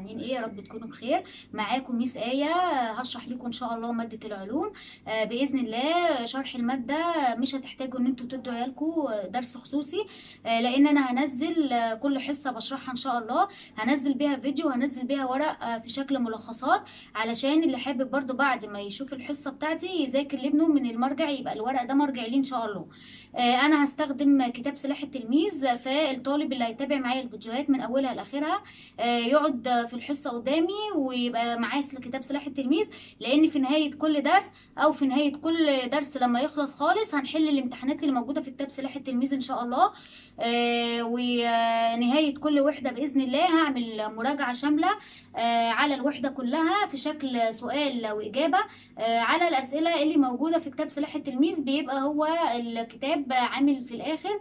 عاملين ايه؟ يا رب تكونوا بخير. معاكم ميس آية. هشرح لكم ان شاء الله مادة العلوم بإذن الله. شرح المادة مش هتحتاجوا ان انتوا تدوا عيالكم درس خصوصي، لان انا هنزل كل حصة بشرحها ان شاء الله، هنزل بيها فيديو وهنزل بيها ورق في شكل ملخصات، علشان اللي حابب برضو بعد ما يشوف الحصة بتاعتي يذاكر لابنه من المرجع، يبقى الورق ده مرجع ليه ان شاء الله. انا هستخدم كتاب سلاح التلميذ، فالطالب اللي هيتابع معايا الفيديوهات من اولها لاخرها يقعد في الحصة قدامي ويبقى معاه كتاب سلاح التلميذ، لان في نهاية كل درس او في نهاية كل درس لما يخلص خالص هنحل الامتحانات اللي موجودة في كتاب سلاح التلميذ ان شاء الله. ونهاية كل وحده باذن الله هعمل مراجعه شاملة على الوحدة كلها في شكل سؤال واجابه على الاسئلة اللي موجودة في كتاب سلاح التلميذ. بيبقى هو الكتاب عامل في الاخر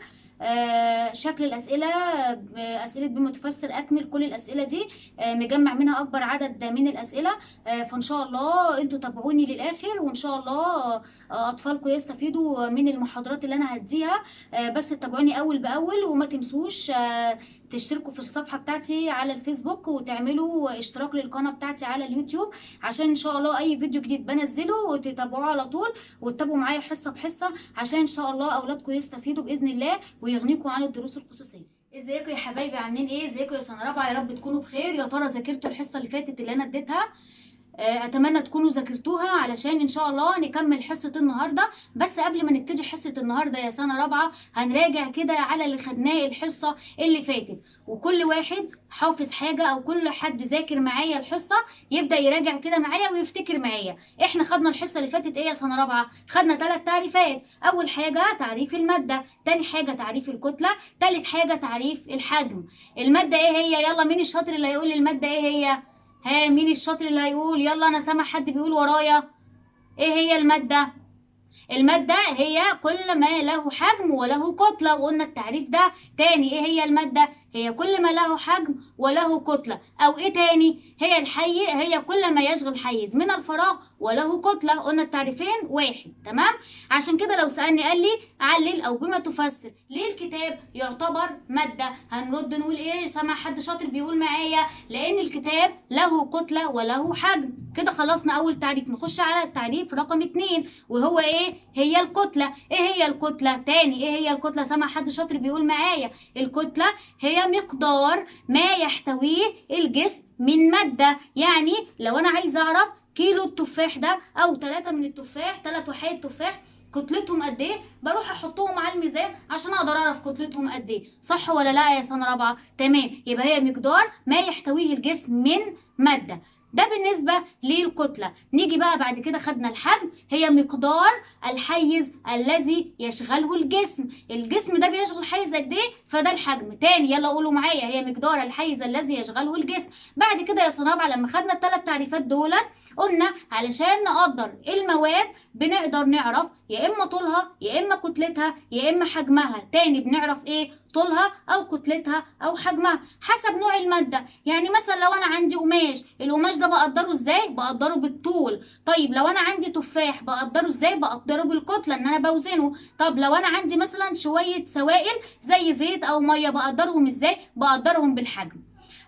شكل الاسئلة، اسئلة بما تفسر، اكمل كل الاسئلة دي، مجمع منها اكبر عدد من الاسئلة. فان شاء الله انتوا تابعوني للاخر، وان شاء الله اطفالكم يستفيدوا من المحاضرات اللي انا هديها. بس تابعوني اول باول، وما تنسوش تشتركوا في الصفحة بتاعتي على الفيسبوك وتعملوا اشتراك للقناة بتاعتي على اليوتيوب، عشان ان شاء الله اي فيديو جديد بنزله تتابعوه على طول، وتتابعوا معايا حصة بحصة، عشان ان شاء الله اولادكم يستفيدوا باذن الله ويغنيكم عن الدروس الخصوصية. ازيكم يا حبايبي؟ عاملين ايه؟ ازيكم يا سنة رابعه؟ يا رب تكونوا بخير. يا ترى ذاكرتوا الحصة اللي فاتت اللي انا اديتها؟ اتمنى تكونوا ذاكرتوها علشان ان شاء الله نكمل حصة النهارده. بس قبل ما نبتدي حصة النهارده يا سنة رابعه هنراجع كده على اللي خدناه الحصة اللي فاتت، وكل واحد حافظ حاجة او كل حد ذاكر معايا الحصة يبدا يراجع كده معايا ويفتكر معايا. احنا خدنا الحصة اللي فاتت ايه يا سنة رابعه؟ خدنا 3 تعريفات. اول حاجة تعريف المادة، تاني حاجة تعريف الكتلة، تالت حاجة تعريف الحجم. المادة ايه هي؟ يلا مين الشاطر اللي هيقول المادة ايه هي؟ ها مين الشاطر اللي هيقول؟ يلا انا سامع حد بيقول ورايا. ايه هي المادة؟ المادة هي كل ما له حجم وله كتلة، وقلنا التعريف ده تاني. ايه هي المادة؟ هي كل ما له حجم وله كتلة، او ايه تاني؟ هي هي كل ما يشغل حيز من الفراغ وله كتلة. قلنا التعريفين واحد، تمام؟ عشان كده لو سألني قال لي علل او بما تفسر ليه الكتاب يعتبر مادة، هنرد نقول ايه؟ سامع حد شاطر بيقول معايا، لان الكتاب له كتلة وله حجم. كده خلصنا اول تعريف. نخش على التعريف رقم 2 وهو ايه؟ هي الكتلة. ايه هي الكتلة؟ تاني ايه هي الكتلة؟ سامع حد شاطر بيقول معايا، الكتلة هي مقدار ما يحتويه الجسم من مادة. يعني لو انا عايزه اعرف كيلو التفاح ده او 3 من التفاح، 3 وحايد تفاح كتلتهم قد ايه، بروح احطهم على الميزان عشان اقدر اعرف كتلتهم قد ايه، صح ولا لا يا سنة رابعه؟ تمام. يبقى هي مقدار ما يحتويه الجسم من مادة. ده بالنسبة للكتلة. نيجي بقى بعد كده خدنا الحجم، هي مقدار الحيز الذي يشغله الجسم. الجسم ده بيشغل حيز قد ايه؟ فده الحجم. تاني يلا قولوا معايا، هي مقدار الحيز الذي يشغله الجسم. بعد كده يا سنة رابعة لما خدنا ال3 تعريفات دول قلنا علشان نقدر المواد بنقدر نعرف يا اما طولها يا اما كتلتها يا اما حجمها. تاني بنعرف ايه؟ طولها او كتلتها او حجمها حسب نوع المادة. يعني مثلا لو انا عندي قماش، القماش ده بقدره ازاي؟ بقدره بالطول. طيب لو انا عندي تفاح بقدره ازاي؟ بقدره بالكتله ان انا بوزنه. طب لو انا عندي مثلا شوية سوائل زي زيت او مية بقدرهم ازاي؟ بقدرهم بالحجم.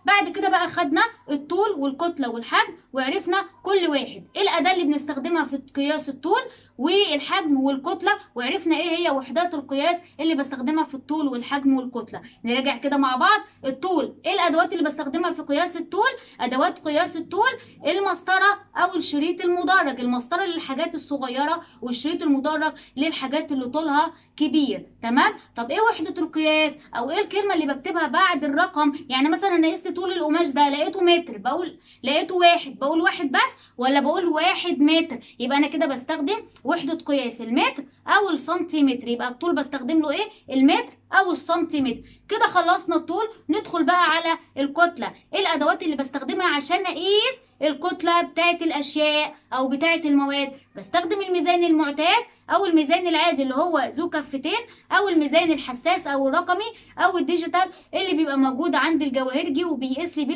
بعد كده بقى خدنا الطول والكتله والحجم، وعرفنا كل واحد ايه الاداة اللي بنستخدمها في قياس الطول والحجم والكتله، وعرفنا ايه هي وحدات القياس اللي بستخدمها في الطول والحجم والكتله. نراجع كده مع بعض. الطول، ايه الادوات اللي بستخدمها في قياس الطول؟ ادوات قياس الطول المسطره او الشريط المدرج. المسطره للحاجات الصغيرة والشريط المدرج للحاجات اللي طولها كبير، تمام؟ طب ايه وحده القياس او ايه الكلمة اللي بكتبها بعد الرقم؟ يعني مثلا انا قست طول القماش ده لقيته متر، بقول لقيته واحد، بقول واحد بس ولا بقول 1 متر؟ يبقى انا كده بستخدم وحدة قياس المتر او السنتيمتر. يبقى الطول بستخدم له ايه؟ المتر او السنتيمتر. كده خلصنا الطول. ندخل بقى على الكتلة. ايه الادوات اللي بستخدمها عشان اقيس الكتلة بتاعت الاشياء او بتاعه المواد؟ بستخدم الميزان المعتاد او الميزان العادي اللي هو ذو كفتين، او الميزان الحساس او الرقمي او ال digital اللي بيبقى موجود عند الجواهرجي وبيقيس لي بيه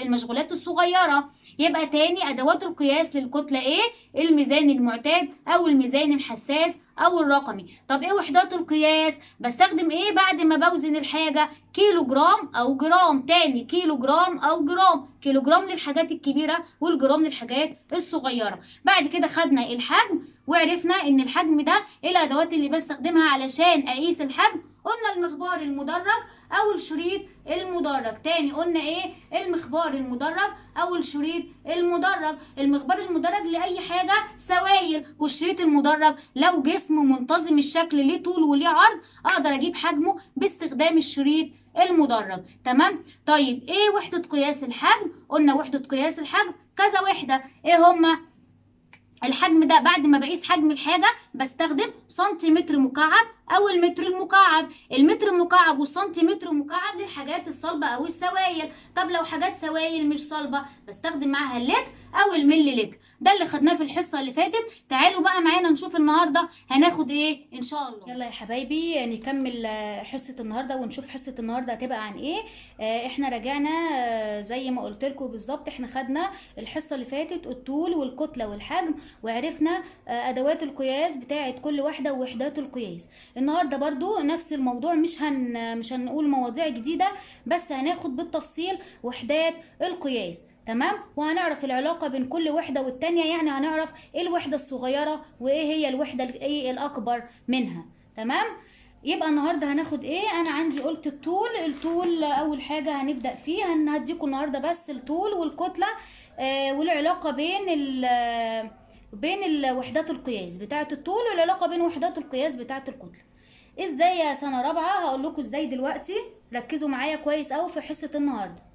المشغولات الصغيرة. يبقى تاني ادوات القياس للكتله ايه؟ الميزان المعتاد او الميزان الحساس او الرقمي. طب ايه وحدات القياس؟ بستخدم ايه بعد ما بوزن الحاجة؟ كيلو جرام او جرام. تاني كيلو جرام او جرام، كيلو جرام للحاجات الكبيرة والجرام للحاجات الصغيرة. بعد كده خدنا الحجم وعرفنا ان الحجم ده ايه الادوات اللي بستخدمها علشان اقيس الحجم. قلنا المخبار المدرج او الشريط المدرج. تاني قلنا ايه؟ المخبار المدرج او الشريط المدرج. المخبار المدرج لاي حاجة سوائل، والشريط المدرج لو جسم منتظم الشكل ليه طول وليه عرض اقدر اجيب حجمه باستخدام الشريط المدرج. تمام. طيب ايه وحده قياس الحجم؟ قلنا وحده قياس الحجم كذا وحده، ايه هما؟ الحجم ده بعد ما بقيس حجم الحاجة بستخدم سنتيمتر مكعب او المتر المكعب. المتر المكعب والسنتيمتر المكعب للحاجات الصلبة او السوائل. طب لو حاجات سوائل مش صلبه بستخدم معاها اللتر او الملي لتر. ده اللي خدناه في الحصة اللي فاتت. تعالوا بقى معانا نشوف النهارده هناخد ايه ان شاء الله. يلا يا حبايبي نكمل حصة النهارده ونشوف حصة النهارده هتبقى عن ايه. احنا راجعنا زي ما قلت لكم بالظبط، احنا خدنا الحصة اللي فاتت الطول والكتله والحجم، وعرفنا ادوات القياس بتاعه كل واحدة ووحدات القياس. النهارده برضو نفس الموضوع، مش هنقول مواضيع جديدة، بس هناخد بالتفصيل وحدات القياس. تمام. وهنعرف العلاقة بين كل وحده والتانية، يعني هنعرف ايه الوحدة الصغيرة وايه هي الوحدة ايه الاكبر منها. تمام. يبقى النهارده هناخد ايه؟ انا عندي قلت الطول. الطول اول حاجة هنبدا فيه، هنديكم النهارده بس الطول والكتله والعلاقة بين وحدات القياس بتاعه الطول والعلاقة بين وحدات القياس بتاعه الكتلة. ازاي يا سنة رابعه؟ هقول لكم ازاي دلوقتي، ركزوا معايا كويس قوي في حصة النهارده.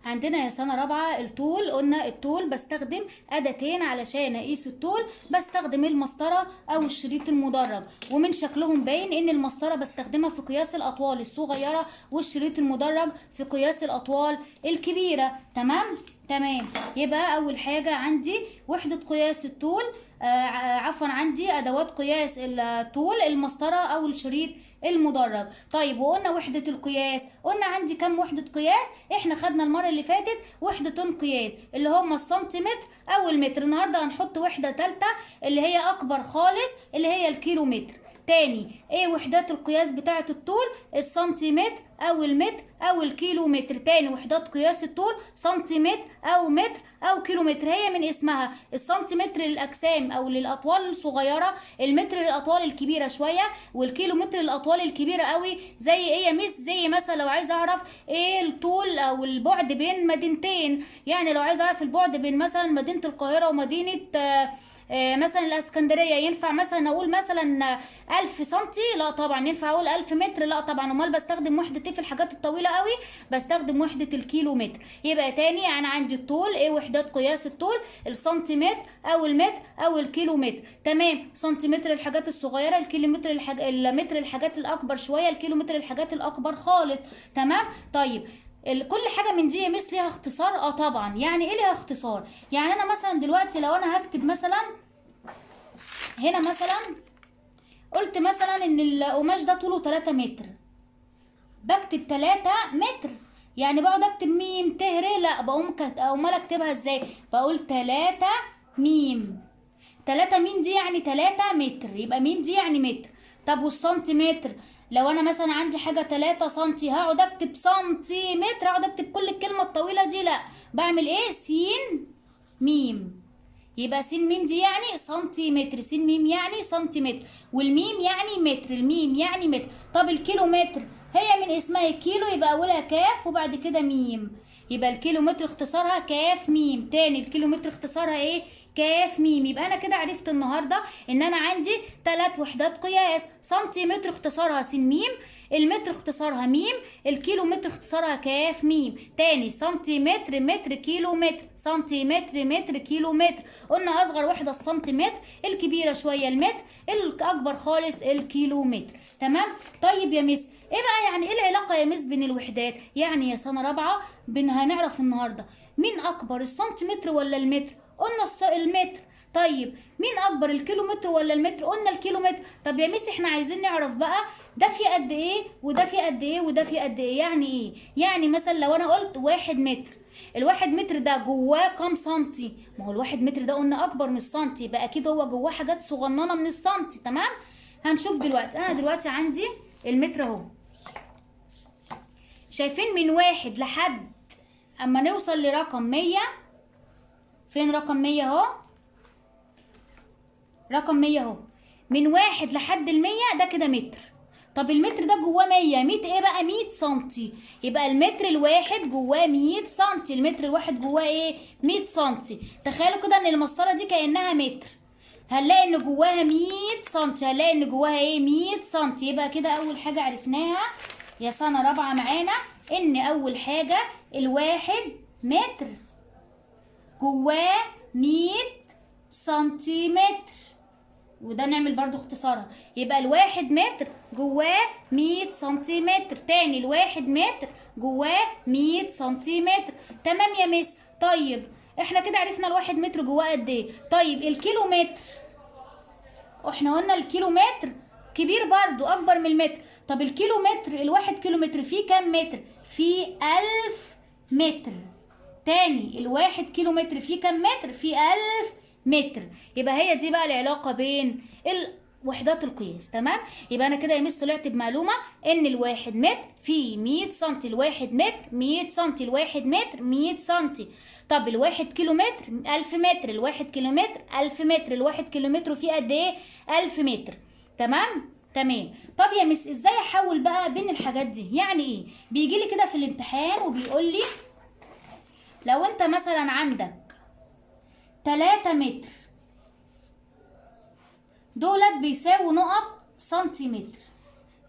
عندنا يا سنة رابعه الطول. قلنا الطول بستخدم اداتين علشان اقيس الطول، بستخدم المسطره او الشريط المدرج، ومن شكلهم باين ان المسطره بستخدمها في قياس الاطوال الصغيرة والشريط المدرج في قياس الاطوال الكبيرة. تمام تمام. يبقى اول حاجة عندي وحده قياس الطول، عفوا عندي ادوات قياس الطول، المسطره او الشريط المدرج. طيب وقلنا وحده القياس، قلنا عندي كم وحده قياس؟ احنا خدنا المرة اللي فاتت وحدتين قياس اللي هما السنتيمتر او المتر. النهارده هنحط وحده ثالثة اللي هي اكبر خالص اللي هي الكيلومتر. تاني ايه وحدات القياس بتاعه الطول؟ السنتيمتر او المتر او الكيلومتر. تاني وحدات قياس الطول سنتيمتر او متر او كيلومتر. هي من اسمها السنتيمتر للاجسام او للاطوال الصغيرة، المتر للاطوال الكبيرة شوية، والكيلومتر للاطوال الكبيرة قوي. زي ايه يا ميس؟ زي مثلا لو عايز اعرف ايه الطول او البعد بين مدينتين، يعني لو عايز اعرف البعد بين مثلا مدينة القاهرة ومدينة مثلا الاسكندرية، ينفع مثلا اقول مثلا 1000 سنتي؟ لا طبعا. ينفع اقول 1000 متر؟ لا طبعا. امال بستخدم وحده ايه في الحاجات الطويلة قوي؟ بستخدم وحده الكيلومتر. يبقى تاني انا عندي الطول ايه وحدات قياس الطول؟ السنتيمتر او المتر او الكيلومتر. تمام. سنتيمتر الحاجات الصغيرة، الكيلومتر المتر الحاجات الاكبر شوية، الكيلومتر الحاجات الاكبر خالص. تمام. طيب كل حاجة من دي يا ميس ليها اختصار؟ طبعا. يعني ايه ليها اختصار؟ يعني انا مثلا دلوقتي لو انا هكتب مثلا هنا مثلا قلت مثلا ان القماش ده طوله 3 متر، بكتب 3 متر، يعني بقعد اكتب ميم ت ر؟ لا، بقوم امال اكتبها ازاي؟ بقول 3 ميم. 3 ميم دي يعني 3 متر، يبقى ميم دي يعني متر. طب والسنتيمتر لو انا مثلا عندي حاجة 3 سنتي هقعد اكتب سنتيمتر، اقعد اكتب كل الكلمة الطويلة دي؟ لا، بعمل ايه؟ س ميم. يبقى س ميم دي يعني سنتيمتر، س ميم يعني سنتيمتر، والميم يعني متر، الميم يعني متر. طب الكيلومتر هي من اسمها كيلو، يبقى اولها كاف وبعد كده ميم، يبقى الكيلومتر اختصارها كاف ميم. تاني الكيلومتر اختصارها ايه؟ كاف ميم. يبقى انا كده عرفت النهارده ان انا عندي 3 وحدات قياس، سنتيمتر اختصارها س ميم، المتر اختصارها ميم، الكيلومتر اختصارها كاف ميم. تاني سنتيمتر متر كيلومتر، سنتيمتر متر كيلومتر. قلنا اصغر وحده السنتيمتر، الكبيرة شوية المتر، الاكبر خالص الكيلومتر. تمام. طيب يا مس ايه بقى يعني ايه العلاقة يا مس بين الوحدات؟ يعني يا سنة رابعه هنعرف النهارده مين اكبر، السنتيمتر ولا المتر؟ قلنا المتر. طيب مين اكبر، الكيلومتر ولا المتر؟ قلنا الكيلومتر. طب يا ميس احنا عايزين نعرف بقى ده فيه قد ايه وده فيه قد ايه وده فيه قد ايه. يعني ايه؟ يعني مثلا لو انا قلت 1 متر، الواحد متر ده جواه كام سنتي؟ ما هو الواحد متر ده قلنا اكبر من السنتي، يبقى اكيد هو جواه حاجات صغننه من السنتي. تمام؟ هنشوف دلوقتي. انا دلوقتي عندي المتر اهو، شايفين من 1 لحد اما نوصل لرقم 100. فين رقم 100 اهو؟ رقم 100 اهو، من 1 لحد 100 ده كده متر. طب المتر ده جواه 100، 100 ايه بقى؟ 100 سنتي. يبقى المتر الواحد جواه 100 سنتي. المتر الواحد جواه ايه؟ 100 سنتي. تخيلوا كده ان المسطره دي كانها متر، هنلاقي ان جواها 100 سنتي، هنلاقي ان جواها ايه؟ 100 سنتي. يبقى كده اول حاجة عرفناها يا سنة رابعه معانا، ان اول حاجة الواحد متر جواه 100 سنتيمتر، وده نعمل برضو اختصارها. يبقى الواحد متر جواه 100 سنتيمتر. تاني الواحد متر جواه 100 سنتيمتر. تمام يا مس. طيب احنا كده عرفنا الواحد متر جواه قد ايه. طيب الكيلو متر، احنا قلنا الكيلو متر كبير برضو اكبر من المتر. طب الكيلو متر، الواحد كيلو متر فيه كام متر؟ فيه 1000 متر. تاني الواحد كيلو متر فيه كام متر؟ فيه 1000 متر. يبقى هي دي بقى العلاقة بين وحدات القياس. تمام؟ يبقى انا كده يا مس طلعت بمعلومة ان الواحد متر فيه 100 سنتي، الواحد متر 100 سنتي، الواحد متر 100 سنتي. طب الواحد كيلو متر 1000 متر، الواحد كيلو متر 1000 متر، الواحد كيلو متر فيه قد ايه؟ 1000 متر. تمام؟ تمام. طب يا مس ازاي احول بقى بين الحاجات دي؟ يعني ايه؟ بيجي لي كده في الامتحان وبيقول لي لو انت مثلا عندك 3 متر دولت بيساووا نقط سنتيمتر.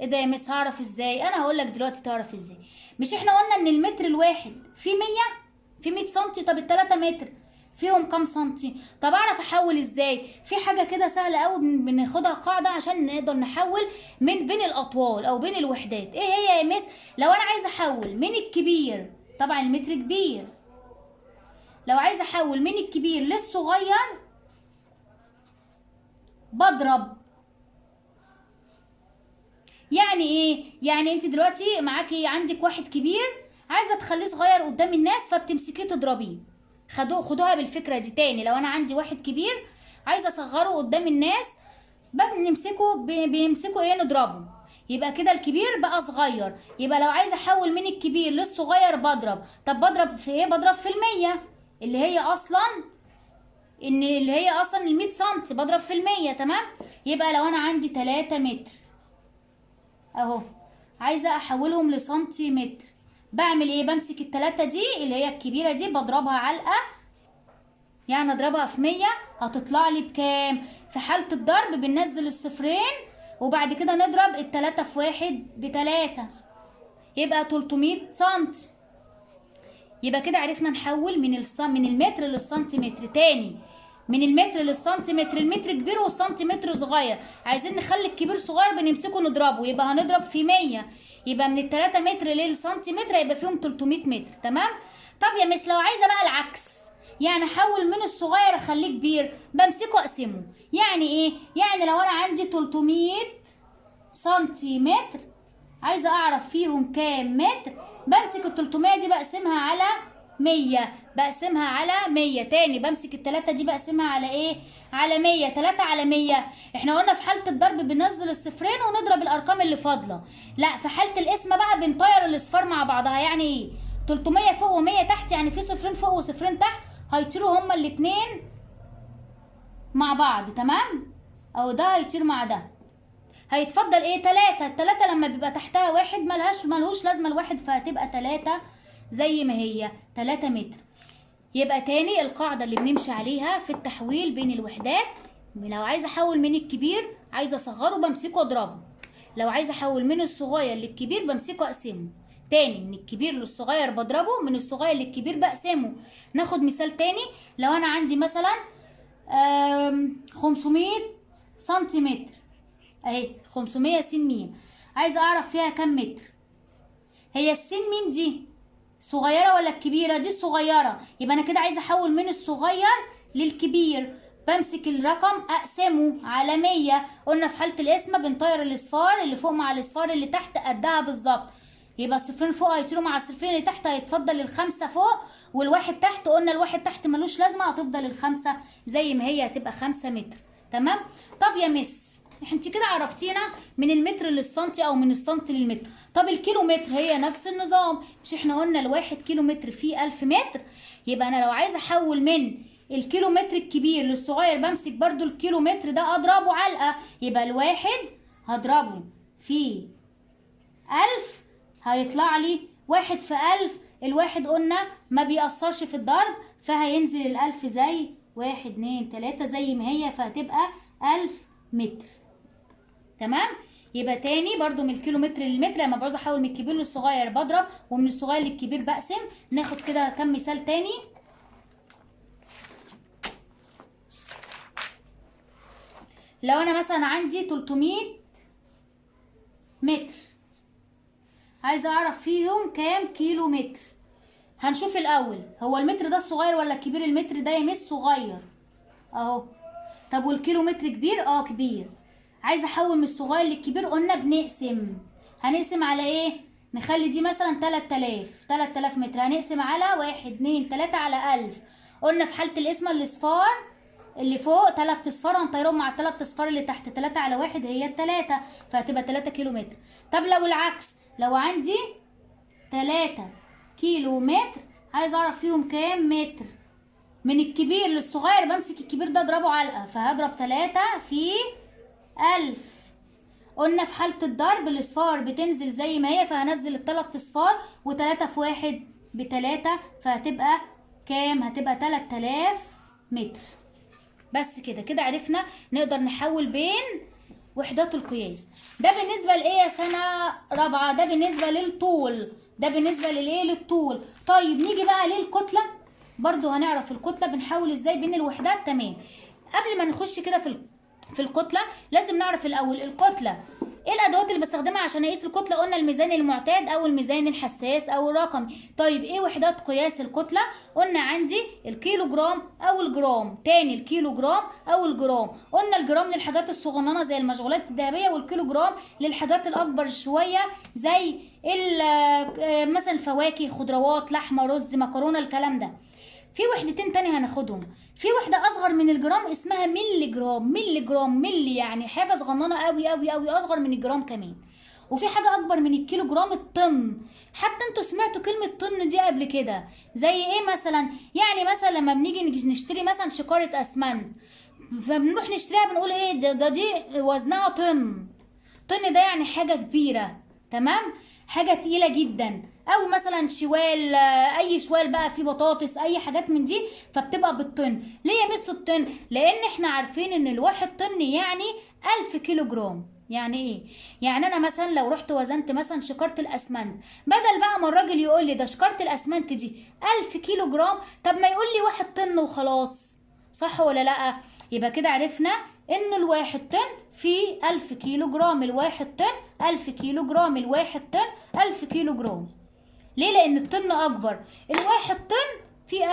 ايه ده يا مس هعرف ازاي؟ انا هقول لك دلوقتي تعرف ازاي. مش احنا قلنا ان المتر الواحد فيه 100، فيه 100 سنتي؟ طب ال3 متر فيهم كام سنتي؟ طب اعرف احول ازاي؟ في حاجة كده سهلة قوي بناخدها قاعدة عشان نقدر نحول من بين الاطوال او بين الوحدات. ايه هي يا مس؟ لو انا عايزه احول من الكبير، طبعا المتر كبير، لو عايزه احول من الكبير للصغير بضرب. يعني ايه؟ يعني انت دلوقتي معاكي عندك واحد كبير عايزه تخليه صغير قدام الناس، فبتمسكيه تضربيه. خدوها بالفكرة دي. تاني لو انا عندي واحد كبير عايزه اصغره قدام الناس، بنمسكه بيمسكه ايه؟ نضربه. يبقى كده الكبير بقى صغير. يبقى لو عايزه احول من الكبير للصغير بضرب. طب بضرب في ايه؟ بضرب في 100 اللي هي اصلا ان اللي هي اصلا ال 100 سم، بضرب في 100. تمام؟ يبقى لو انا عندي 3 متر اهو عايزه احولهم لسنتيمتر، بعمل ايه؟ بمسك التلاتة دي اللي هي الكبيرة دي بضربها علقه، يعني اضربها في 100 هتطلع لي بكام؟ في حاله الضرب بننزل الصفرين وبعد كده نضرب التلاتة في 1 ب3، يبقى 300 سم. يبقى كده عرفنا نحول من المتر للسنتيمتر. تاني من المتر للسنتيمتر، المتر كبير والسنتيمتر صغير، عايزين نخلي الكبير صغير بنمسكه نضربه، يبقى هنضرب في 100، يبقى من ال3 متر للسنتيمتر هيبقى فيهم 300 متر. تمام؟ طب يا مس لو عايزه بقى العكس، يعني احول من الصغير اخليه كبير، بمسكه اقسمه. يعني ايه؟ يعني لو انا عندي 300 سنتيمتر عايزه اعرف فيهم كام متر، بمسك ال 300 دي بقسمها على 100، بقسمها على 100. تاني بمسك التلاتة دي بقسمها على ايه؟ على 100. 3 على 100. احنا قلنا في حالة الضرب بننزل الصفرين ونضرب الارقام اللي فاضلة، لا في حالة القسمة بقى بنطير الاصفار مع بعضها. يعني ايه؟ 300 فوق و100 تحت، يعني في صفرين فوق وصفرين تحت هيطيروا هما الاتنين مع بعض. تمام؟ او ده هيطير مع ده، هيتفضل ايه؟ 3. التلاتة لما بيبقى تحتها واحد ملهوش لازمة الواحد، فهتبقى 3 زي ما هي 3 متر. يبقى تاني القاعدة اللي بنمشي عليها في التحويل بين الوحدات، لو عايزة احول من الكبير عايزة اصغره بمسكه اضربه، لو عايزة احول من الصغير للكبير بمسكه اقسمه. تاني من الكبير للصغير بضربه، من الصغير للكبير بقسمة. ناخد مثال تاني، لو انا عندي مثلا 500 سنتيمتر اهي، 500 س م، عايزه اعرف فيها كام متر. هي السين ميم دي صغيرة ولا الكبيرة؟ دي الصغيرة، يبقى انا كده عايزة احول من الصغير للكبير. بمسك الرقم اقسمه على 100، قلنا في حالة القسمة بنطير الاصفار اللي فوق مع الاصفار اللي تحت قدها بالظبط، يبقى الصفرين فوق هيطيروا مع الصفرين اللي تحت، هيتفضل الخمسة فوق والواحد تحت، قلنا الواحد تحت ملوش لازمة، هتفضل الخمسة زي ما هي، هتبقى 5 متر. تمام؟ طب يا مس انت كده عرفتينا من المتر للسنتي او من السنتي للمتر، طب الكيلو متر هي نفس النظام، مش احنا قلنا الواحد كيلو متر فيه 1000 متر؟ يبقى انا لو عايزه احول من الكيلو متر الكبير للصغير بمسك برضو الكيلو متر ده اضربه علقه، يبقى الواحد هضربه في 1000 هيطلع لي 1 في 1000، الواحد قلنا ما بيأثرش في الضرب فهينزل ال1000 زي 1 2 3 زي ما هي، فهتبقى 1000 متر. تمام؟ يبقى تاني برضو من الكيلو متر للمتر لما بعوز احول من الكبير للصغير بضرب، ومن الصغير للكبير بقسم. ناخد كده كم مثال تاني. لو انا مثلا عندي 300 متر عايزه اعرف فيهم كام كيلو متر، هنشوف الاول هو المتر ده الصغير ولا الكبير؟ المتر ده يا مس صغير اهو. طب والكيلو متر كبير؟ اه كبير. عايزه احول من الصغير للكبير، قلنا بنقسم، هنقسم على ايه؟ نخلي دي مثلا 3000 متر، هنقسم على 1 2 3 على 1000. قلنا في حاله القسمة الاصفار اللي فوق 3 اصفار هنطيرهم مع ال3 اصفار اللي تحت، 3 على 1 هي 3، فهتبقى 3 كيلو متر. طب لو العكس، لو عندي 3 كيلو متر عايز اعرف فيهم كام متر، من الكبير للصغير بمسك الكبير ده اضربه علقه، فهضرب 3 في 1000. قلنا في حالة الضرب الاصفار بتنزل زي ما هي، فهنزل الثلاث اصفار، و3 في 1 ب3، فهتبقى كام؟ هتبقى 3000 متر. بس كده كده عرفنا نقدر نحول بين وحدات القياس. ده بالنسبة لايه يا سنة رابعة؟ ده بالنسبة للطول، ده بالنسبة للايه؟ للطول. طيب نيجي بقى للكتلة، برضو هنعرف الكتلة بنحول ازاي بين الوحدات. تمام. قبل ما نخش كده في الكتلة لازم نعرف الأول الكتلة ايه الأدوات اللي بستخدمها عشان أقيس الكتلة. قلنا الميزان المعتاد أو الميزان الحساس أو الرقمي. طيب ايه وحدات قياس الكتلة؟ قلنا عندي الكيلو جرام أو الجرام. تاني الكيلو جرام أو الجرام. قلنا الجرام للحاجات الصغننة زي المشغولات الذهبية، والكيلو جرام للحاجات الأكبر شوية زي مثلا الفواكه، خضروات، لحمة، رز، مكرونة، الكلام ده. في وحدتين تاني هناخدهم، في وحدة أصغر من الجرام اسمها ملي جرام. ملي جرام، ملي يعني حاجة صغننة قوي قوي قوي، أصغر من الجرام كمان. وفي حاجة أكبر من الكيلو جرام، الطن. حتى انتوا سمعتوا كلمة طن دي قبل كده، زي ايه مثلا؟ يعني مثلا لما بنيجي نشتري مثلا شكارة أسمنت، فبنروح نشتريها بنقول ايه ده دي وزنها طن. طن ده يعني حاجة كبيرة، تمام، حاجة تقيلة جدا. او مثلا شوال، اي شوال بقى فيه بطاطس، اي حاجات من دي، فبتبقى بالطن. ليه يا مس الطن؟ لان احنا عارفين ان الواحد طن يعني 1000 كيلو جرام. يعني ايه؟ يعني انا مثلا لو رحت وزنت مثلا شكاره الاسمنت، بدل بقى ما الراجل يقول لي ده شكاره الاسمنت دي 1000 كيلو جرام، طب ما يقول لي 1 طن وخلاص، صح ولا لا؟ يبقى كده عرفنا ان الواحد طن فيه 1000 كيلو جرام. الواحد طن 1000 كيلو جرام. الواحد طن 1000 كيلو جرام. ليه؟ لان الطن اكبر. الواحد طن فيه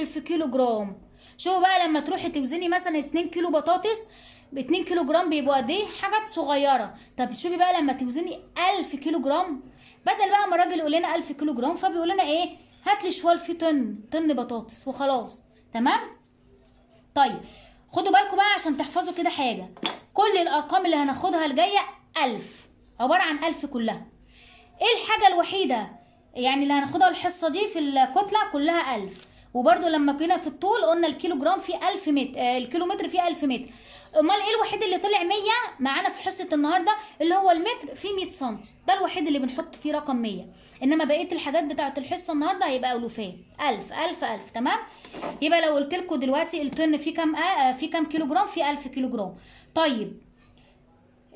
1000 كيلو جرام. شوفوا بقى لما تروحي توزني مثلا 2 كيلو بطاطس ب 2 كيلو جرام بيبقوا قد ايه؟ حاجات صغيرة. طب شوفي بقى لما توزني 1000 كيلو جرام، بدل بقى ما الراجل يقول لنا 1000 كيلو جرام، فبيقول لنا ايه؟ هات لي شوال فيه طن بطاطس وخلاص. تمام؟ طيب خدوا بالكم بقى عشان تحفظوا كده حاجة، كل الارقام اللي هناخدها الجاية 1000، عبارة عن 1000 كلها. ايه الحاجة الوحيدة يعني اللي هناخدها الحصة دي في الكتلة كلها 1000؟ وبرده لما جينا في الطول قلنا الكيلو جرام فيه 1000 متر، الكيلو متر فيه 1000 متر. امال ايه الوحيد اللي طلع 100 معانا في حصة النهارده؟ اللي هو المتر فيه 100 سم، ده الوحيد اللي بنحط فيه رقم 100. انما بقية الحاجات بتاعه الحصة النهارده هيبقى الوفات 1000 1000 1000. تمام؟ يبقى لو قلت لكم دلوقتي الطن فيه كام، فيه كام كيلو جرام؟ فيه 1000 كيلو جرام. طيب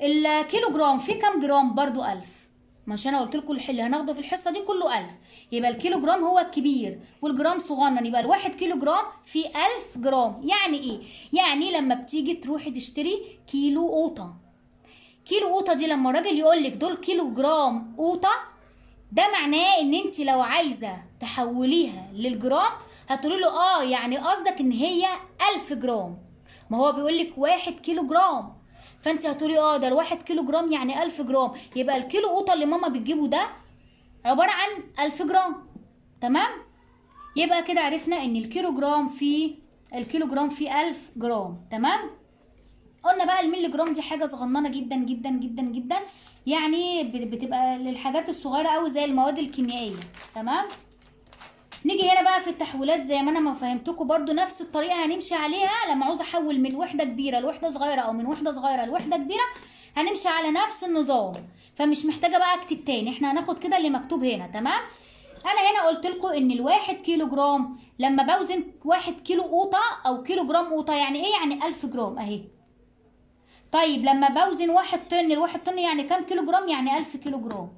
الكيلو جرام فيه كام جرام؟ برده 1000. مش انا قلت لكم اللي هناخده في الحصة دي كله 1000. يبقى الكيلو جرام هو الكبير والجرام صغنن، يبقى الواحد كيلو جرام فيه 1000 جرام. يعني ايه؟ يعني لما بتيجي تروحي تشتري كيلو قوطه، كيلو قوطه دي لما الراجل يقول لك دول كيلو جرام قوطه، ده معناه ان انت لو عايزه تحوليها للجرام هتقولي له اه يعني قصدك ان هي 1000 جرام، ما هو بيقول لك 1 كيلو جرام، فانت هتقولي اه ده ال1 كيلو جرام يعني 1000 جرام، يبقى الكيلو قوطه اللي ماما بتجيبه ده عبارة عن 1000 جرام. تمام؟ يبقى كده عرفنا ان الكيلو جرام فيه 1000 جرام. تمام؟ قلنا بقى الملي جرام دي حاجة صغننه جدا جدا جدا جدا، يعني بتبقى للحاجات الصغيرة قوي زي المواد الكيميائية. تمام؟ نيجي هنا بقى في التحويلات زي ما انا ما فهمتكم برضو نفس الطريقة هنمشي عليها لما عاوزه احول من وحده كبيرة لوحده صغيرة او من وحده صغيرة لوحده كبيرة، هنمشي على نفس النظام، فمش محتاجه بقى اكتب تاني، احنا هناخد كده اللي مكتوب هنا. تمام؟ انا هنا قلت لكم ان ال1 كيلو جرام لما بوزن 1 كيلو قوطه او كيلو جرام قوطه يعني ايه؟ يعني 1000 جرام اهي. طيب لما بوزن 1 طن، ال1 طن يعني كام كيلو جرام؟ يعني 1000 كيلو جرام.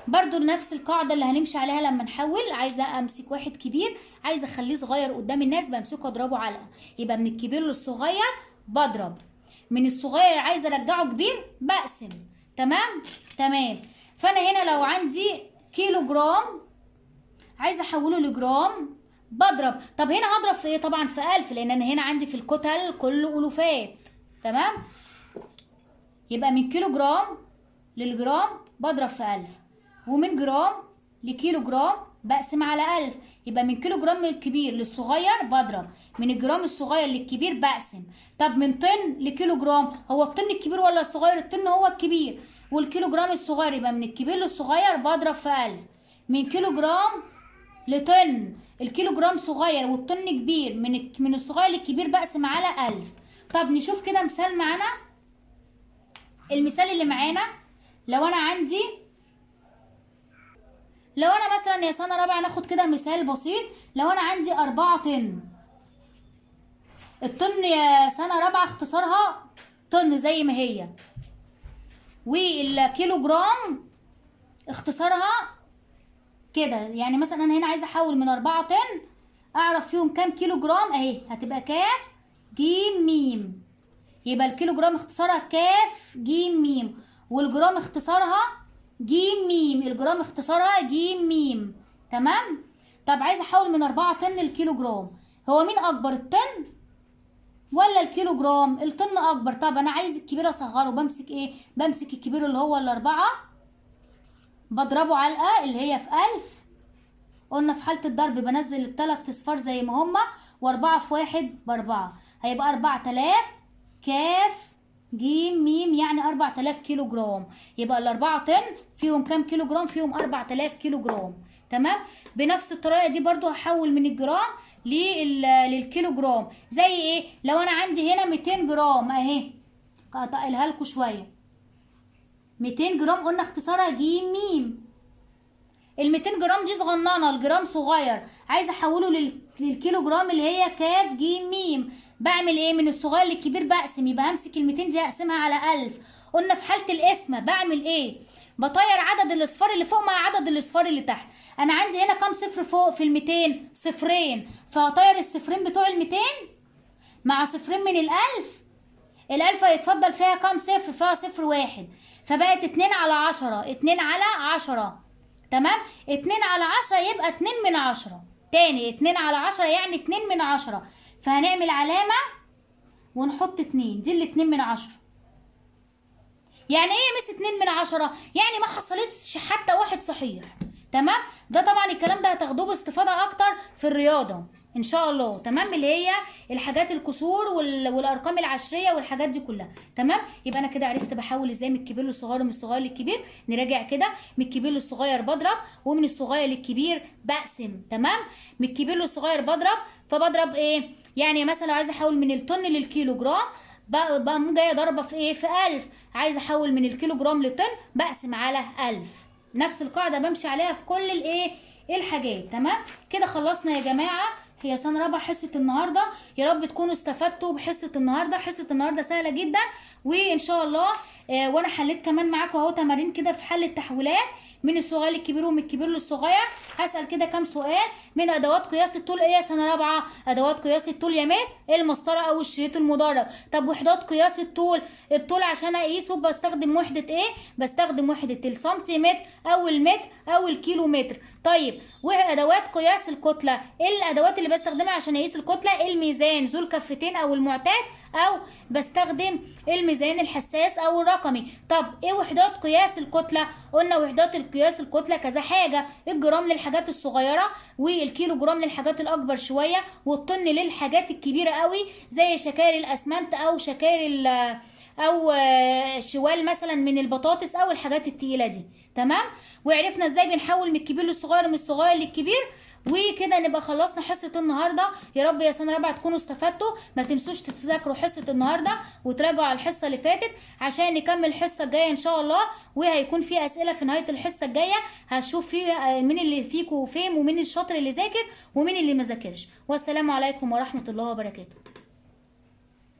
برضو نفس القاعدة اللي هنمشي عليها لما نحول، عايزه امسك واحد كبير عايزه اخليه صغير قدام الناس بمسكه اضربه علقه، يبقى من الكبير للصغير بضرب، من الصغير عايزه ارجعه كبير بقسم. تمام؟ تمام. فانا هنا لو عندي كيلو جرام عايزه احوله لجرام بضرب، طب هنا هضرب في ايه؟ طبعا في 1000، لان انا هنا عندي في الكتل كله الوفات. تمام؟ يبقى من كيلو جرام للجرام بضرب في 1000، ومن جرام لكيلو جرام بقسم على 1000، يبقى من كيلو جرام الكبير للصغير بضرب، من الجرام الصغير للكبير بقسم. طب من طن لكيلو جرام، هو الطن الكبير ولا الصغير؟ الطن هو الكبير، والكيلو جرام الصغير يبقى من الكبير للصغير بضرب في 1000. من كيلو جرام لطن، الكيلو جرام صغير والطن كبير، من الصغير للكبير بقسم على 1000. طب نشوف كده مثال معانا. المثال اللي معانا لو انا عندي، لو انا مثلا يا سنة رابعه ناخد كده مثال بسيط، لو انا عندي 4 طن، الطن يا سنة رابعه اختصارها طن زي ما هي، والكيلو جرام اختصارها كده، يعني مثلا انا هنا عايزه احول من 4 طن اعرف فيهم كام كيلو جرام، اهي هتبقى كاف جيم ميم، يبقى الكيلو جرام اختصارها كاف جيم ميم، والجرام اختصارها جيم ميم، الجرام اختصارها جيم ميم. تمام؟ طب عايزه احول من 4 طن لكيلو جرام، هو مين اكبر، الطن ولا الكيلو جرام؟ الطن اكبر. طب انا عايز الكبير اصغره، بمسك ايه؟ بمسك الكبير اللي هو ال4 بضربه علقه اللي هي في 1000، قلنا في حاله الضرب بنزل الثلاث اصفار زي ما هما، و4 في 1 ب4، هيبقى 4000 كاف جيم ميم، يعني 4000 كيلو جرام. يبقى ال4 طن فيهم كام كيلو جرام؟ فيهم 4000 كيلو جرام. تمام؟ بنفس الطريقة دي برضو هحول من الجرام للكيلو جرام. زي ايه؟ لو انا عندي هنا 200 جرام اهي، هقطعها لكم شوية، 200 جرام قلنا اختصارها جيم ميم، ال 200 جرام دي صغننه، الجرام صغير، عايزه احوله للكيلو جرام اللي هي كاف جيم ميم، بعمل ايه؟ من الصغير للكبير بقسم، يبقى همسك ال 200 دي هقسمها على 1000. قلنا في حاله القسمة بعمل ايه؟ بطير عدد الاصفار اللي فوق مع عدد الاصفار اللي تحت. انا عندي هنا كام صفر فوق في ال 200؟ صفرين، فهطير الصفرين بتوع ال 200 مع صفرين من ال 1000، ال1000 هيتفضل فيها كام صفر؟ فيها صفر واحد، فبقت 2 على 10، 2 على 10. تمام؟ 2 على 10 يبقى 2 من 10، تاني 2 على 10 يعني 2 من 10، فهنعمل علامة ونحط 2، دي ال 2 من 10. يعني ايه يا مس 2 من 10؟ يعني ما حصلتش حتى واحد صحيح. تمام؟ ده طبعا الكلام ده هتاخدوه باستفاضة اكتر في الرياضة ان شاء الله. تمام؟ اللي هي الحاجات الكسور والارقام العشريه والحاجات دي كلها. تمام؟ يبقى انا كده عرفت بحول ازاي من الكبير للصغير ومن الصغير للكبير. نراجع كده، من الكبير للصغير بضرب، ومن الصغير للكبير بقسم. تمام؟ من الكبير للصغير بضرب، فبضرب ايه؟ يعني مثلا لو عايزه احول من الطن للكيلو جرام بقوم جاية ضربه في ايه؟ في 1000. عايزه احول من الكيلو جرام لطن بقسم على 1000. نفس القاعدة بمشي عليها في كل الايه؟ الحاجات. تمام؟ كده خلصنا يا جماعة، هي سنة رابعه حصة النهارده. يا رب تكونوا استفدتوا بحصة النهارده. حصة النهارده سهلة جدا، وان شاء الله وانا حليت كمان معاكم اهو تمارين كده في حل التحويلات من الصغير للكبير ومن الكبير للصغير. هسأل كده كام سؤال من ادوات قياس الطول. ايه يا سنة رابعه؟ ادوات قياس الطول يا مس المسطره او الشريط المدرج. طب وحدات قياس الطول، الطول عشان اقيسه بستخدم وحده ايه؟ بستخدم وحده السنتيمتر او المتر او الكيلومتر. طيب وادوات قياس الكتلة، ايه الادوات اللي بستخدمها عشان اقيس الكتلة؟ الميزان ذو الكفتين او المعتاد، او بستخدم الميزان الحساس او الرقمي. طب ايه وحدات قياس الكتلة؟ قلنا وحدات القياس الكتلة كذا حاجة، الجرام للحاجات الصغيرة، والكيلو جرام للحاجات الاكبر شوية، والطن للحاجات الكبيرة قوي زي شكاير الاسمنت او شكاير او شوال مثلا من البطاطس او الحاجات التقيله دي. تمام؟ وعرفنا ازاي بنحول من الكبير للصغير ومن الصغير للكبير. وكده نبقى خلصنا حصة النهارده. يا رب يا سنة رابعه تكونوا استفدتوا. ما تنسوش تذاكروا حصة النهارده وتراجعوا على الحصة اللي فاتت عشان نكمل الحصة الجاية ان شاء الله. وهيكون في اسئلة في نهاية الحصة الجاية، هشوف فيها مين اللي فيكم فهم ومين الشاطر اللي ذاكر ومين اللي ما ذاكرش. والسلام عليكم ورحمة الله وبركاته.